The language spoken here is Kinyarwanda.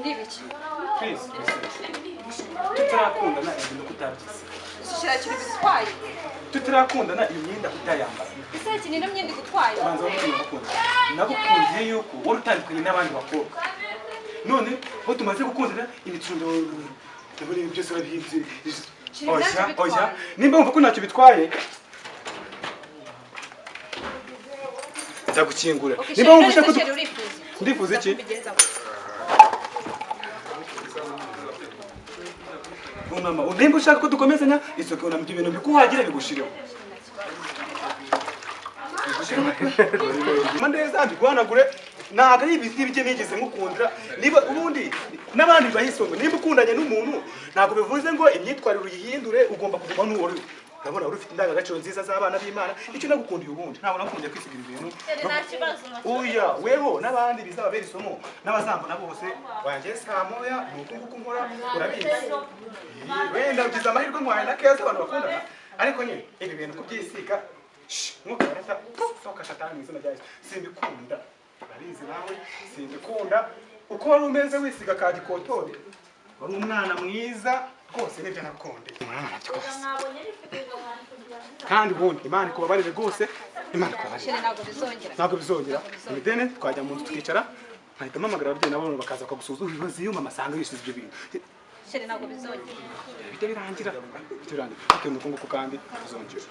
Ni ibiki? Please, tutarakundana ibintu kutabyisiga. Shira kintu bigutwaye. Tutarakundana iyo myenda kutayambara. Ese kintu ino myenda igutwaye? Banza wabwiye gukunda. Nagukundiye yuko wari utandukanye n'abandi bakobwa. None aho tumaze gukundana imicundo ndabona ibintu byose urabihinze. Oya, oya, nimba wumva ko ntacyo bitwaye ndagukingura. Nimba wumva ushaka ndifuza iki? Mama, nimba ushaka ko dukomezanya isoko unamye ibintu bikuhagira bigushireho. Mandeza mbiguhanagure ntabwo ari ibiti bijye nigeze nkukundira. Niba ubundi n'abandi bahisonga, nimba ukundanye n'umuntu ntabwo bivuze ngo imyitwarire uyihindure, ugomba kuguma n'uwo uri. Urabona uri ufite indangagaciro nziza z'abana b'Imana, icyo nagukundiye ubundi ntabwo nakundiye kwisigira ibintu. Oya, weho n'abandi bizababera isomo n'abazambona bose wanjye saa moya ni uku nguku nkora urabizi. Wenda ugize amahirwe nkwaye na keza abantu bakundana, ariko nyine ibi bintu kubyisiga nkuko barata soka satani mu izina rya Yesu simbikunda. Urabizi nawe simbikunda. Uko wari umeze wisiga ka gikotori wari umwana mwiza rwose, nibyo nakundiye. Kandi ubundi Imana ikubabarire rwose, Imana ikubabarire. Ntabwo bizongera. Ntabwo bizongera. Imidene twajya mu nzu tukicara, nkahita mpamagara ababyeyi nabo bakaza bakagusuzuma ibibazo iyo mama asanga yisize ibyo bintu. Sheri ntabwo bizongera. Bijya birangira. Bijya birangira. Nuko nguko kandi bizongera.